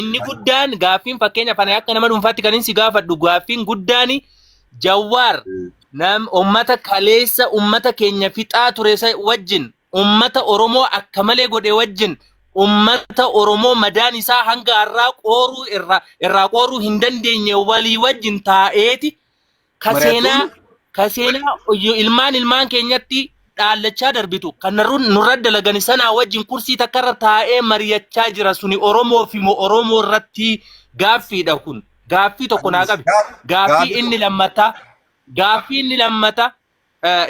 Inni guddaan gaaffiin fakkeenya kana akka nama dhuunfaatti kan inni si gaafadhu gaaffiin guddaan Jawwaar nam ummata kaleessa ummata keenya fixaa ture wajjin ummata Oromoo akka malee godhe wajjin ummata Oromoo madaan isaa hanga har'aa qooruu irraa qooruu hin dandeenye walii wajjin taa'eeti ka seenaa ka seenaa ilmaan ilmaan keenyatti dhaallachaa darbitu kan nurra dalagani sanaa wajjin kursii takkarra taa'ee mari'achaa jira suni Oromoo fi moo Oromoo irratti gaaffiidha kun gaaffii tokko naa qabi gaaffii inni lammataa gaaffii inni lammataa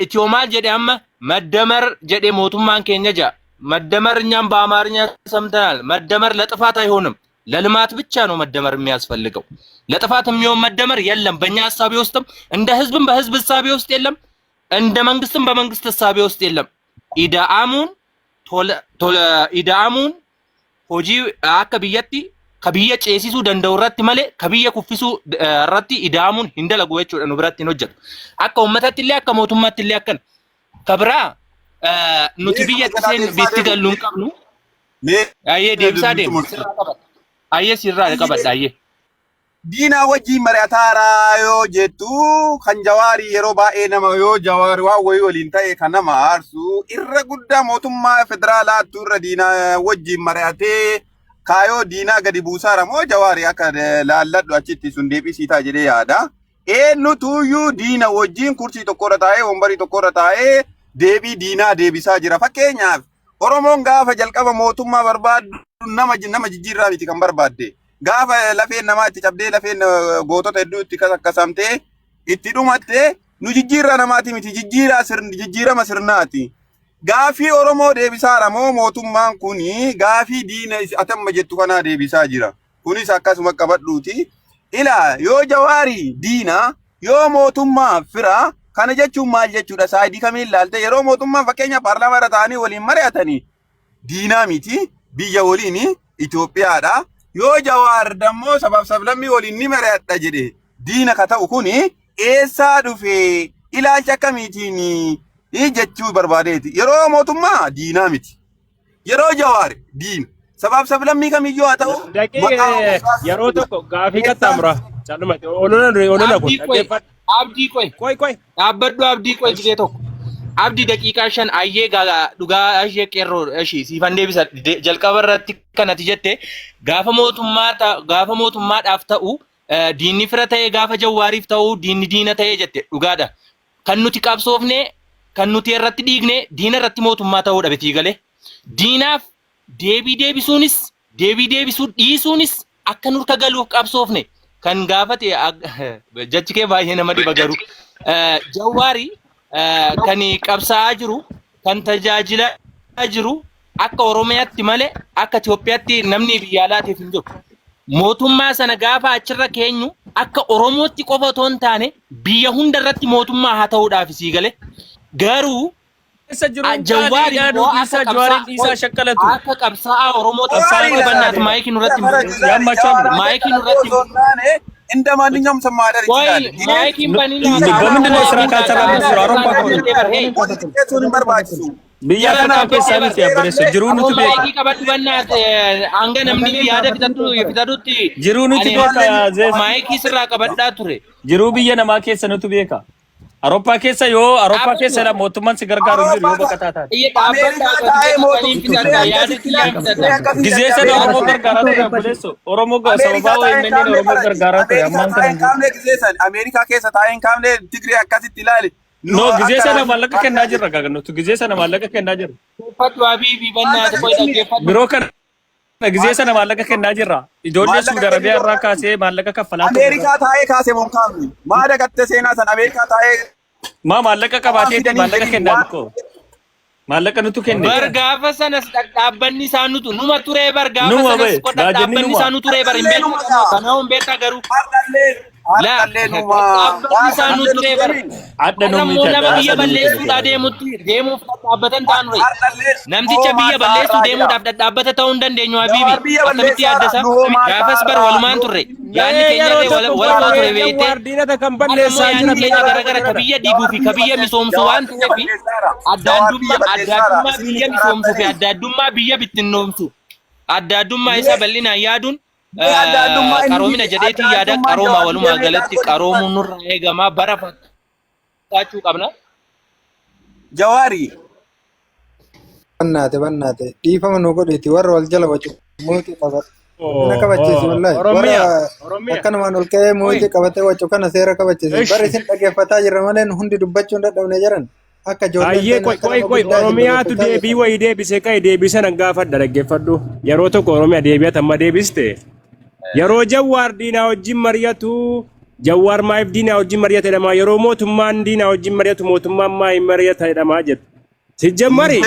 Itiyoo maal jedhe amma መደመር jedhe mootummaan keenya ja'a መደመር እኛም በአማርኛ ሰምተናል። መደመር ለጥፋት አይሆንም፣ ለልማት ብቻ ነው መደመር የሚያስፈልገው። ለጥፋት የሚሆን መደመር የለም። በእኛ እሳቤ ውስጥም እንደ ህዝብም በህዝብ እሳቤ ውስጥ የለም፣ እንደ መንግስትም በመንግስት እሳቤ ውስጥ የለም። Ida'amuun ida'amuun hojii akka biyyatti ka biyya ceesisuu danda'u irratti malee ka biyya kuffisuu irratti ida'amuun hin dalagu jechuudha nu biratti hin hojjetu. Akka uummatatti illee akka mootummaatti illee akkana. Ka biraa nuti biyya itti seen itti gallu hin qabnu. Ayyee deebisaa deemu. Sirraa qabadha. Ayyee sirraa qabadha ayyee. Diinaa wajjin mari'ataaraa yoo jettu kan Jawaarii yeroo baay'ee nama yoo Jawaari waan wayii waliin ta'e kan nama aarsu irra guddaa mootummaa federaalaattu irra diinaa wajjin mari'atee kaayoo diinaa gadi buusaara moo Jawaarii akka laalladhu achitti sun deebisii ta'a jedhee yaada. Eenyutuyyuu diina wajjin kursii tokkorra taa'ee wombarii tokkorra taa'ee deebii diinaa deebisaa jira. Fakkeenyaaf Oromoon gaafa jalqaba mootummaa barbaaddu nama nama jijjiirraa miti kan barbaadde. Gaafa lafeen namaa itti cabdee lafeen gootota hedduu itti kakkasamtee itti dhumatte nu jijjiirraa namaati miti jijjiiraa sirni jijjiirama sirnaati. Gaafii Oromoo deebisaara moo mootummaan kuni gaafii diina atamma jettu kanaa deebisaa jira. Kunis akkasuma qabadhuuti. Ilaa yoo Jawaarii diina yoo mootummaa fira kana jechuun maal jechuudha saayidii kamiin ilaalte yeroo mootummaan fakkeenya paarlaamaa irra taa'anii waliin mari'atanii diinaa miti biyya waliin Itoophiyaadha. Yoo Jawaar dammoo sabaaf sablammii waliin ni mari'adha jedhe diina ka ta'u kuni eessaa dhufe ilaalcha akkamiitiin jechuu barbaadeeti. Yeroo mootummaa diinaa miti. Yeroo Jawaar diina. Sabaaf sablammii kamiyyuu haa ta'u Daqiiqa yeroo tokko gaafii qaxxaamura. Callumatti olola olola kun Abdii qoy dhaggeeffadhu. Abdii qoy Qoy qoy. dhaabbadhu Abdii qoy gisee tokko. Abdii daqiiqaa 5 ayyee gaa dhugaa ishee qeerroo ishii siifan deebisa jalqaba irratti kanati jette gaafa mootummaa gaafa mootummaadhaaf ta'u diinni fira ta'e gaafa Jawwaariif ta'u diinni diina ta'e jette dhugaadha. Kan nuti qabsoofne kan nuti irratti dhiigne diina irratti mootummaa ta'uu dhabe galee. Diinaaf deebii deebisuunis deebii deebisuu dhiisuunis akka nurka galuuf qabsoofne kan gaafate jechi kee baay'ee nama dhiba garuu Jawwaari kan qabsaa'aa jiru kan tajaajilaa jiru akka Oromiyaatti malee akka Itoophiyaatti namni biyya alaatiif hin jiru. Mootummaa sana gaafa achirra keenyu akka Oromootti qofa otoo hin taane biyya hunda irratti mootummaa haa ta'uudhaaf sii galee. Garuu Keessa jiruun Jawwaari qaaliidhaa immoo nu akka dhiisaa Jawaariin qabsaa dhiisaa shakkalatu. akka qabsaa'aa Oromootti Qabsaa'aa qoy bannaat deema. maayikii nurratti hin Yammachaa maayikii nurratti እንደ ማንኛውም ሰው ማደር ቆይ ይችላል። maayikiin baniin በምንድን ነው ስራ ካልሰራ የምትሰራው? አውሮፓ Qeessuun hin barbaachisu. Biyya Afrikaa keessaa miti abboleessa. Jiruu nuti beeka. Maayikii qabadhu bannaat hanga namni yaada fitatutti Jiruu nuti beeka Zeef. maayikii sirraa qabadhaa ture. Jiruu biyya namaa keessa nutu beeka. Awurooppaa keessa yoo Awurooppaa keessa la mootummaan si gargaaru hin jiru yoo baqataa taate. Iyya Ameerikaa dhaabbadhaa taa'ee qabanii fitadha yaada kiyyaa fitadha. Gizee sana Oromoo gargaaraa ture obboleesso. Oromoo Ameerikaa sababaa taa'ee hin OMN kaafne Oromoo gargaaraa ture Ameerikaa ammaan taa'ee kana hin hin jiru. kaafne gisee san Ameerikaa keessa taa'ee hin kaafne Tigree akkasitti ilaali. No gizee sana maallaqa kennaa jirra gaga nuti gizee sana maallaqa kennaa jirra. Uffadhu Abiibii bannaat qoy dhaggeeffadhu. Biroo kana gizee sana maallaqa kennaa jirra. Ijoollee Maallaqa Suudi Arabiyaa irraa kaasee maallaqa kaffalaa turre. Ameerikaa taa'ee kaasee moo hin kaafne? Maa dagatte seenaa san Ameerikaa taa'ee Maa maallaqa waan qabaateeti fidanii maallaqa fedhii kennaa waan dhukkoo. Maallaqa nutu kenne. Bar gaafa sanas dhaabbanni isaa nutu numa turee bar gaafa Numa sanas bahe qodha baajanni dhaabbanni numa. isaa nu turee bar hin Har'allee beektu numa kaa. kana hin beektaa garuu. Har'allee Laa har'allee numa. dhaabbanni isaa nu Har'allee turee nutu bar. deemi. Adda Har'a nu immoo miidhadha nama biyya adda nu balleessuudhaa miidhadha. deemutti deemuuf dhadhaabbatan ta'an ture. Har'allee Namticha hoo biyya maal balleessuu ta'arraa jira. deemuudhaaf dhadhaabbata ta'uu hin dandeenyu Jawaar Habiibi. biyya Akkamitti balleessaadha. yaaddasa? Nu hoo maal Gaafas bar ta'arraa. walumaan turre. Yaadni Mee keenya yeroo illee tokko wal barree ture beektee. Jawaar diinata kan Har'a immoo balleessaa yaadni jira keenya meeqa garagara ka jedhana. biyya diiguu fi ka biyya misoomsu waan ta'eef adda addummaa adda addummaa biyya misoomsuu fi adda addummaa biyya bittinnoomsu adda addummaa isaa bal'inaan yaaduun Mee adda addummaa inni Qaroomina fide jedheetii adda yaada addummaan qarooma Jawaar walumaa fide mee galatti godhi qaroomuun nurraa eegamaa bara fakkaachuu qabna. Jawaari. Bannaate bannaate dhiifama nu godhiti warra wal jala wacu muuxii qabadhu. Na kabachiisi wallahi warra Oromiyaa. Oromiyaa. akkanumaan ol ka'ee muuxii qabatee wacu kana seera kabachiisi. Bara Ishi. isin dhaggeeffataa jirra malee nu hundi dubbachuu hin dadhabne jiran akka ijoolleen Ayyee teenya qoy akka qoy nama qoy guddaa isin Oromiyaatu dhaggeeffachaa deebii jirtan. wayii deebise ka'e deebii sana gaafadha dhaggeeffadhu. Yeroo tokko Oromiyaa deebi'at amma deebiste. Yeroo Jawaar diinaa wajjin mari'atu Jawaar maaliif diinaa wajjin mari'ata jedhama. Yeroo mootummaan diinaa wajjin mari'atu mootummaan maaliif mari'ata jedhama jedhu. Sijjammari.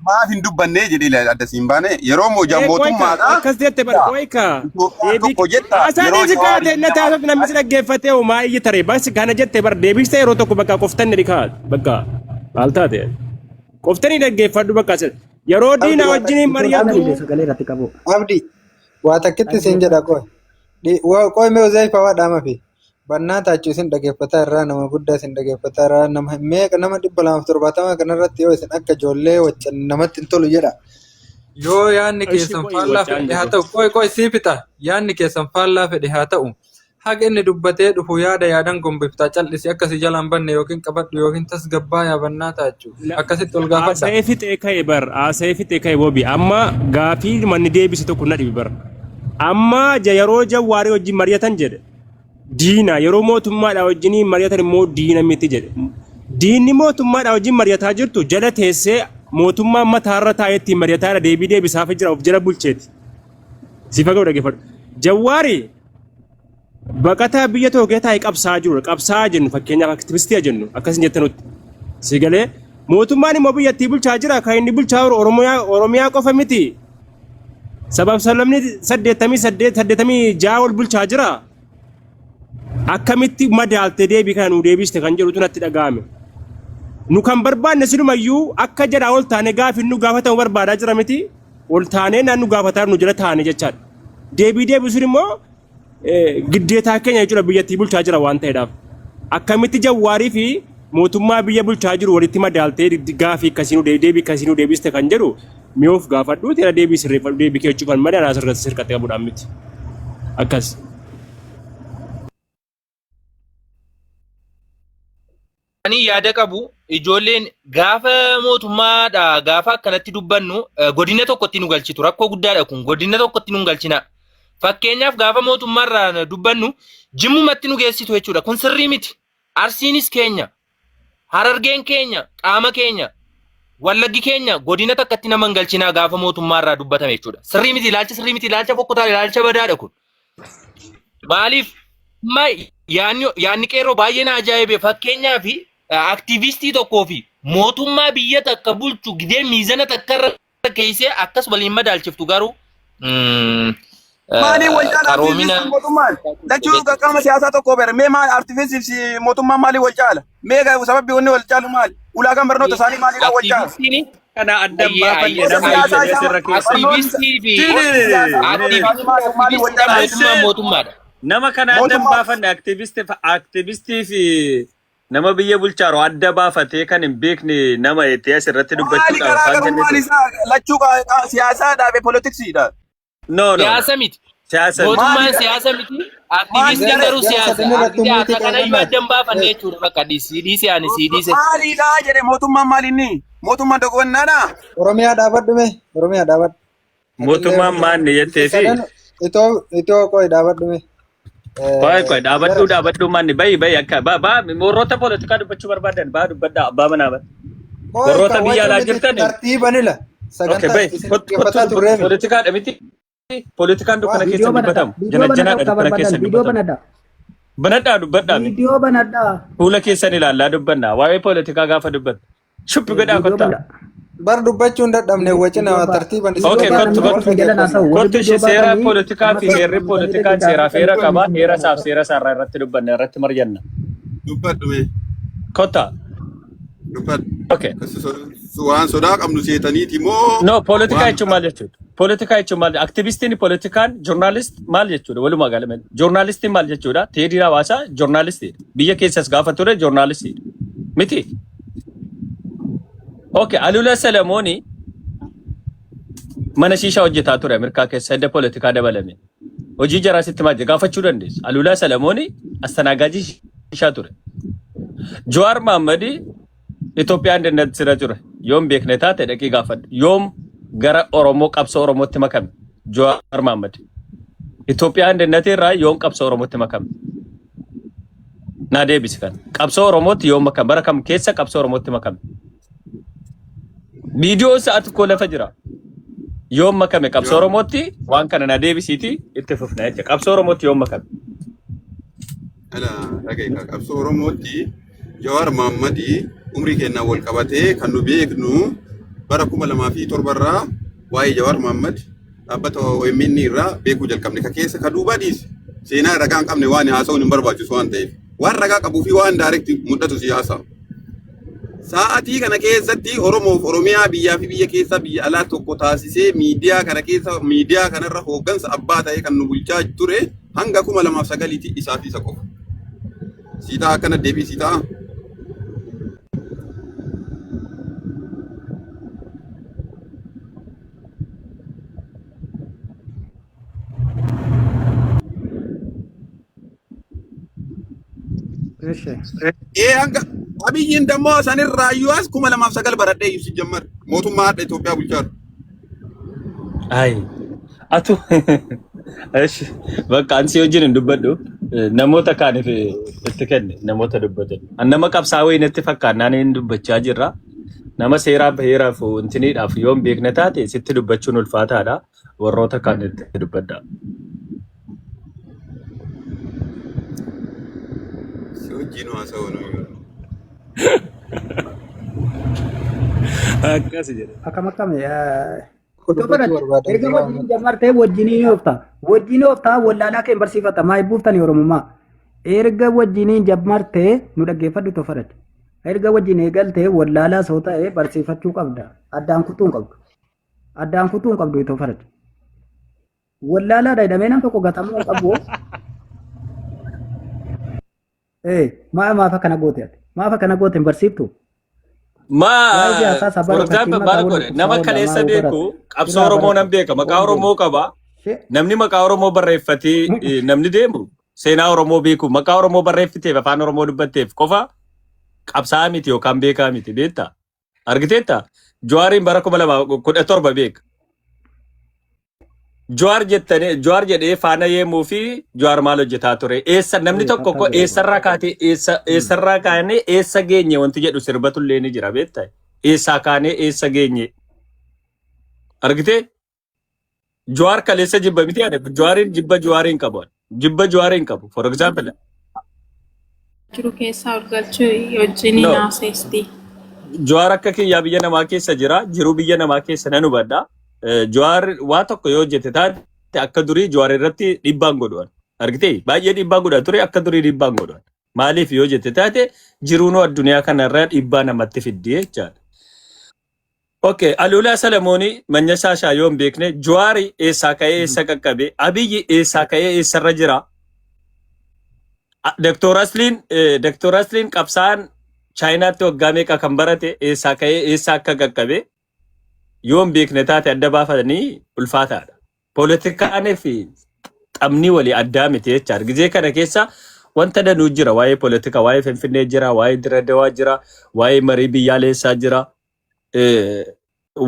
Maaf hin dubbannee jedhee ilaali adda siin baane yeroo mooja Qoyka mootummaadha. akkas jette bar qoyka. Itoophiyaan Deebii tokko jetta haasaa yeroo deebii Jawaar kaate na taasifatu namni si dhaggeeffatee hoo maa iyyi taree bas kana jette bar deebiste yeroo tokko bakka qoftan ni kaa'at bakka maal taate qoftanii dhaggeeffadhu bakka asirra. Yeroo Abdi diinaa waa wajjin mari'atu Abdi sagalee irratti qabu. Abdi waa takkitti siin jedha qoy. Qoy mee Uzaifa waa dhaama fi bannaa taachuu isin dhaggeeffataa irraa nama guddaa isin dhaggeeffataa irraa nama meeqa nama 270 kanarratti yoo isin akka ijoollee waccan namatti hin tolu jedha. Yoo yaadni Ishi keessan qoy faallaa wacaan fedhe haa jiru. ta'u qoy qoy sii fixa yaadni keessan faallaa fedhe haa ta'u haga inni dubbatee dhufu yaada yaadan gombiftaa cal'isi akkasi jalaan banne yookiin qabadhu yookiin tasgabbaa yaabannaa taachuu akkasitti ol gaafadha. Haasa'ee fixee ka'e bar haasa'ee fixee ka'e bobi amma gaafii manni deebise tokko na dhibi bar amma yeroo jawwaarii wajjin mari'atan jedhe diina yeroo mootummaadhaa wajjin mari'atan immoo diina miti jedhe diinni mootummaadhaa wajjin mari'ataa jirtu jala teessee mootummaan mataarra taa'ee ittiin mari'ataa jira deebii deebisaaf jira of jala bulcheeti si fagoo dhaggeeffadhu jawwaari baqataa biyya tokko keessa taa'ee qabsaa'aa jirudha. Qabsaa'aa jennu fakkeenyaaf aktivistii jennu akkasin jettanutti. Si galee mootummaan immoo biyyattii bulchaa jira kan inni bulchaa jiru Oromiyaa Oromiyaa qofa miti. Sabab sablamni 88 86 ol bulchaa jira. Akkamitti madaaltee deebii kana nuu deebiste kan jedhutu natti dhaga'ame. Nu kan barbaanne silumayyuu akka jedhaa ol taane gaafii nu gaafatamu barbaadaa jira miti. Ol taanee naan nu gaafataa nu jala taane jechaadha. Deebii deebisuun immoo giddeetaa keenya jechuudha biyyattii bulchaa jira waan ta'eedhaaf. Akkamitti Jawwaarii fi mootummaa biyya bulchaa jiru walitti madaaltee gaafii akkasii nu deebii akkasii nu deebiste kan jedhu mi'oof gaafadhu tira deebii sirreeffadhu deebii kee cufan malee anaa sirratti sirqattee qabuudhaan miti. Akkas. Ani yaada qabu ijoolleen gaafa mootummaadha gaafa akkanatti dubbannu godina tokkotti nu galchitu rakkoo guddaadha kun godina tokkotti nu galchina. Fakkeenyaaf gaafa mootummaarraa dubbannu jimmumatti nu geessitu jechuudha kun sirrii miti. Arsiinis keenya, Harargeen keenya, qaama keenya, Wallaggi keenya godina takkatti nama hin galchinaa gaafa mootummaarraa dubbatame jechuudha. Sirrii miti ilaalcha sirrii miti ilaalcha fokkotaa ilaalcha badaadha kun. Maaliif amma yaanni qeerroo baay'ee na ajaa'ibe fakkeenyaaf aktiivistii tokkoo fi mootummaa biyya takka bulchu gidee miizana takka irra keessee akkas waliin madaalchiftu garuu Maaliin wal caala qaroomina artifiisiif mootummaan? Lachuu qaama siyaasaa tokko bere. Mee maal artifiisiif mootummaan maaliin wal caala? Mee sababbi wanni wal caalu maali? Ulaagaan barnoota isaanii maaliidhaan wal caala? aktiivistiin Kana addan ayyee baafanne ayyee nama Siyaasaa ijoollee isaa sirra keessa. aktiivistii fi barnoota isaanii maaliin wal caala? mootummaan mootummaadha. Nama kana addan Mootummaa baafanne aktivistii fi nama biyya bulchaaru adda baafatee kan hin beekne nama jettee asirratti maali dubbachuudhaaf afaan garaagarummaan kennitu. isaa lachuu siyaasaadhaa fi poolitiksiidha. No, no, no. Siyaasa miti. Siyaasa miti. Mootummaan Maali siyaasa miti. maali Aktiivistiin gara garuu Siyaasa siyaasa. sanirratti Siyaasa muutii kana iyyuu qabannaati. addan baafanne jechuudha bakka dhiisii dhiisii ani sii dhiise. maaliidha jedhe mootummaan maali inni? Mootummaan dogowannaadha. Oromiyaa dhaabadhu mee Oromiyaa dhaabadhu. Atillee Mootummaan maanni jettee fi sadan itoo itoo qoy dhaabadhu mee. Qoy qoy dhaabadhuu Gara dhaabadhuu manni bayi bayi akka ba ba warroota poolitikaa dubbachuu barbaadan baa dubbadhaa abbaa manaa ba. qoy Warroota ka biyya waca alaa miti jirtan tartiibanila okay sagantaa bayi isin kottu dhaggeeffataa turreemi. poolitikaadha miti poolitikaan dukkana Viidiyoo keessa banadhaa. dubbatamu Viidiyoo banadhaa janajjanaadha akka dukkana barbaadan. keessa Viidiyoo dubbatamu. banadhaa. Banadhaa dubbadhaa miti Viidiyoo banadhaa. fuula keessan ilaallaa dubbannaa waa'ee poolitikaa gaafa dubbattu shuppi godhaa Viidiyoo kottaa. banadhaa. Bar dubbachuu hin dadhabne wacina Viidiyoo ba. tartiiban isin Okay Viidiyoo baa kottu namni wal kottu isin jala dhaggeeffanna. naasa'u. Warri kottu viidiyoo ishee seera baatanii poolitikaa amma fi heerri seeraan poolitikaan daqiiqaa seeraaf heera fixanii qaba isin heera jala isaaf naasa'u. seera isaarraa irratti dubbanna irratti mari'anna. Dubbadhu mee Kottaa. dubbadhu. Okay. Waan sodaa qabnu seetaniiti moo No, poolitikaa waan jechuun maal jechuudha? Poolitikaa jechuun maal? Aktivistiin poolitikaan joornaalist maal jechuudha? Walumaa galatti joornaalistiin maal jechuudha? Teedii Hawaasaa joornaalistiidha. Biyya keessas gaafa ture joornaalistiidha. Miti? Okay, Alula Selemooni mana shiishaa hojjetaa ture Ameerikaa keessa edda poolitikaa dabalame. Hojii jaraa sitti maal gaafachuu dandeessa. Aluulaa Salamooni astanaagaajii ishaa ture. Jawaar Mahaammad Itoophiyaa አንድነት sira ture. Yoom beekne taate dhaqii gaafadhu. Yoom gara Oromoo qabsoo Oromootti makame? Jawaar Mahaammad. Itoophiyaa አንድነት irraa yoom qabsoo Oromootti makame? Naa deebisi kana. Qabsoo Oromootti yoom makame? Bara kam keessa qabsoo Oromootti makame? Viidiyoo sa'aati koo lafa jira. Yoom makame qabsoo Oromootti? Waan kana na deebisiiti itti fufna jecha. Qabsoo Oromootti yoom makame? Ala dhaga'i, qabsoo Oromootti Jawaar Mahammadii umrii keenyaan wal qabatee kan nu beeknu bara 2007 irraa waa'ee Jawaar Mahammad dhaabbata OMN irraa beekuu jalqabne. Ka keessa ka duubaa dhiisi. Seenaa ragaa hin qabne waan haasa'uun hin barbaachisu waan ta'eef. Waan ragaa qabuu fi waan direct mul'atu siyaasa. Sa'aatii kana keessatti Oromoof Oromiyaa biyyaa fi biyya keessa biyya alaa tokko taasisee miidiyaa kana keessa miidiyaa kanarra hooggansa abbaa ta'ee kan nu bulchaa ture hanga 2009tti isaa fi isa qofa. Sii ta'a akkana deebii sii ta'a. Eshi. Ee, hanga Abiyyiin dammoo sanirraa iyyuu as 2009 baradhee ibsi jammar mootummaa hadha Itoophiyaa bulchaa jiru. Ay. Atu. Eshi. Bakka ansi wajjin hin dubbadhu. Namoota kaaniif itti kenne namoota dubbatan. An nama qabsaa'oo natti fakkaannaan hin dubbachaa jirra. Nama seeraaf heeraaf intiniidhaaf yoo hin beekne taate sitti dubbachuun ulfaataadha. Warroota kaan itti dubbadha. Si wajjin haasa'u nuyi. Akkas jedhe. Akkam akkami? Tokko Iddoo dubbachuu kanatti barbaadan erga Jawaar wajjin jammartee wajjiniin oofta. Wajjin ooftaa wallaalaa kee hin barsiifata. Maa buuftanii Oromummaa? Erga wajjiniin jammartee nu dhaggeeffadhu ittoo fadhadhu. Erga wajjin eegaltee wallaalaa soo ta'e barsiifachuu qabda. Addaan kutuu hin qabdu. Addaan kutuu hin qabdu ittoo fadhadhu. Wallaalaadha jedhamee nam tokko gatamuu hin qabu. Ee, maaf akkana goote ati? Maaf akkana goote hin barsiiftu? Waa'ee Ma siyaasaa sabaa for yookaan example dhimma maal ta'uu godhe nama qabsaa'oo kaleessa lamaa beeku barate. qabsoo Irraa Oromoo nan barate. beeka, maqaa Waan Oromoo deemu. qaba. Shee. Namni maqaa Oromoo barreeffatee namni deemu seenaa Oromoo beeku maqaa Oromoo barreeffiteef afaan Oromoo dubbatteef qofa qabsaa'aa miti yookaan beekaa miti, beektaa? Argiteetta? Jawaariin bara 2017 beeka. Jawaar jettanii Jawaar jedhee faana yeemuu fi Jawaar maal hojjetaa ture? Eessa namni Ee, tokko kattaa ko jira. eessarraa kaatee eessa eessarraa kaanee eessa geenye wanti jedhu sirbatullee ni jira, beektaa? Eessaa kaanee eessa geenye? Argitee? Jawaar kaleessa jibba miti ani Jawaariin jibba Jawaariin qabu. Jibba Jawaariin qabu. For example. Jiru keessaa ol galchuu wajjiniin No. haasofti. Jawaar akka kiyyaa biyya namaa keessa jira. Jiruu biyya namaa keessa nan hubadha. Jawaar waa tokko yoo hojjete taate akka durii Jawaar irratti dhiibbaan godhuan. Argitee? Baay'ee dhiibbaa godha ture, akka durii dhiibbaan godhuan. Maaliif yoo jette taate jiruunuu addunyaa kanarra dhiibbaa namatti fiddi jechaadha. Okay, Aluulaa Salamoonii Manyasaa Shaa yoo hin beekne Jawaari eessaa ka'ee eessa qaqqabe? Abiyyi eessaa ka'ee eessarra jira? Dr. Asliin qabsaa'aan Chaayinaatti waggaa meeqa kan barate eessaa ka'ee eessa akka qaqqabe yoo hin beekne taate adda baafatanii ulfaataadha. Poolitikaanii fi taphni walii addaa miti jechaadha. Gizee kana keessa wanta danuu jira. Waa'ee poolitika, waa'ee Finfinnee jira, waa'ee Diradawaa jira, waa'ee marii biyyaalessaa jira.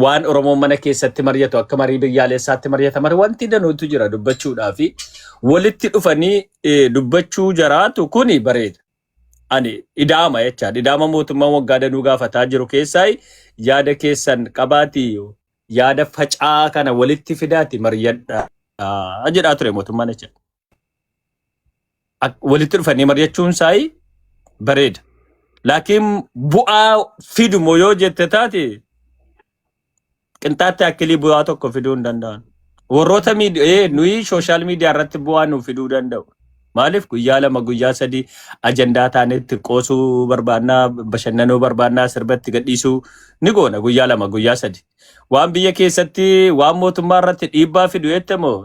Waan Oromoon mana keessatti mari'atu akka marii biyyaalessaatti mari'ataman wanti danuutu jira dubbachuudhaa fi walitti dhufanii dubbachuu jaraatu kuni bareeda. Ani idaama jechaadha. Idaama mootummaan waggaa danuu gaafataa jiru keessaa yaada keessan qabaati yaada faca'aa kana walitti fidaati mari'adhaa jedhaa ture mootummaan jechaadha. Walitti dhufanii mari'achuun isaa bareeda. Laakiin bu'aa fidu moo yoo jette taate qinxaatti akkilii bu'aa tokko fiduu hin danda'an. Warroota miidiyaa nuyi social media irratti bu'aa nu fiduu danda'u. Maaliif guyyaa 2 guyyaa 3 ajandaa taanetti qoosuu barbaannaa, bashannanuu barbaannaa, sirbatti gadhiisuu ni goona guyyaa 2 guyyaa 3. Waan biyya keessatti waan mootummaa irratti dhiibbaa fidu jette moo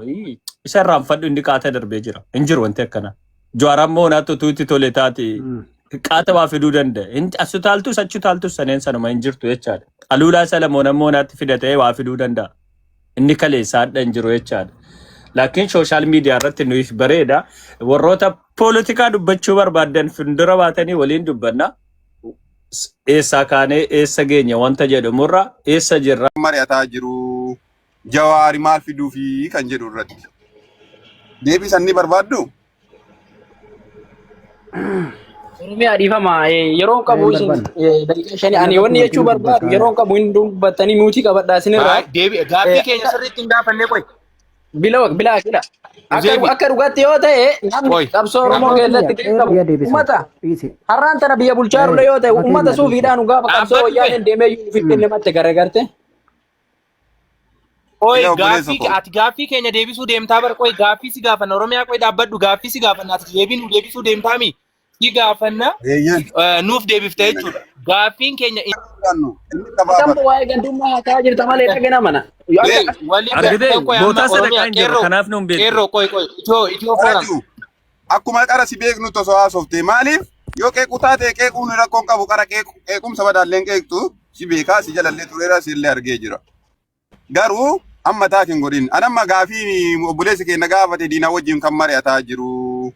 isa irraanfadhu, inni qaata darbee jira. Hin jiru wanti akkana. Jawaar ammoo naatti utuu itti tole taate qaata waa fiduu danda'a. Asu taaltus achi taaltus saneen sanuma hin jirtu jechaadha. Aluulaa Salamoon ammoo naatti fida ta'ee waa fiduu danda'a. Inni kaleessa hadha hin jiru jechaadha. Laakiin social media irratti nuyiif bareeda. Warroota poolitikaa dubbachuu barbaadan fuuldura baatanii waliin dubbanna. Eessaa kaanee eessa geenye wanta jedhamurra eessa jirra. Mari'ataa jiru Jawaari maal fiduufi kan jedhu irratti. Deebii san ni barbaaddu? Oromiyaa dhiifama yeroon qabu Hin isin barbaanne. daqiiqaa 5 ani wanni jechuu barbaadu yeroon qabu hin dubbattanii muutii qabadhaa isinirraa. Deebi gaaffii keenya sirriitti hin gaafanne qoy. Bila bila bila. Akka Deebi. akka dhugaatti yoo ta'e namni Qoy. qabsoo Oromoo keessatti gahee qabu Biyya deebisa. uummata. Dhiisi. Har'aan tana biyya bulchaa jirullee yoo ta'e uummata suufiidhaan gaafa qabsoo Dhaabbadhu wayyaaneen deemee iyyuu ofitti namatti garagarte. Qoy Yaa obboleessa gaaffii koo. ati gaaffii keenya deebisuu deemtaa bar qoy gaaffii si gaafanna Oromiyaa qoy dhaabbadhu gaaffii si gaafanna ati deebii nu deebisuu deemtaami si gaafanna Eeyyeen. Nuuf deebifte jechuudha. Gaaffiin keenya Inni Akkam gabaabadha. waa'ee gandummaa haasaa jirta malee dhagana mana. Walii Argitee qoy amma bootaa sadarkaa Oromiyaa hin jirru qeerroo kanaaf nuun beektu. qeerroo qoy qoy itiyoo itiyoo forum. Raajuu akkuma qara si beeknu osoo haasofte maaliif yoo qeequ taate qeequun rakkoon qabu qara qeequmsa badaalleen qeeqtu si beekaa si jalallee tureera si illee argee jira. Garuu amma taak hin godhin. An amma gaafii obboleessi keenya gaafate diinaa wajjin kan mari'ataa jiru.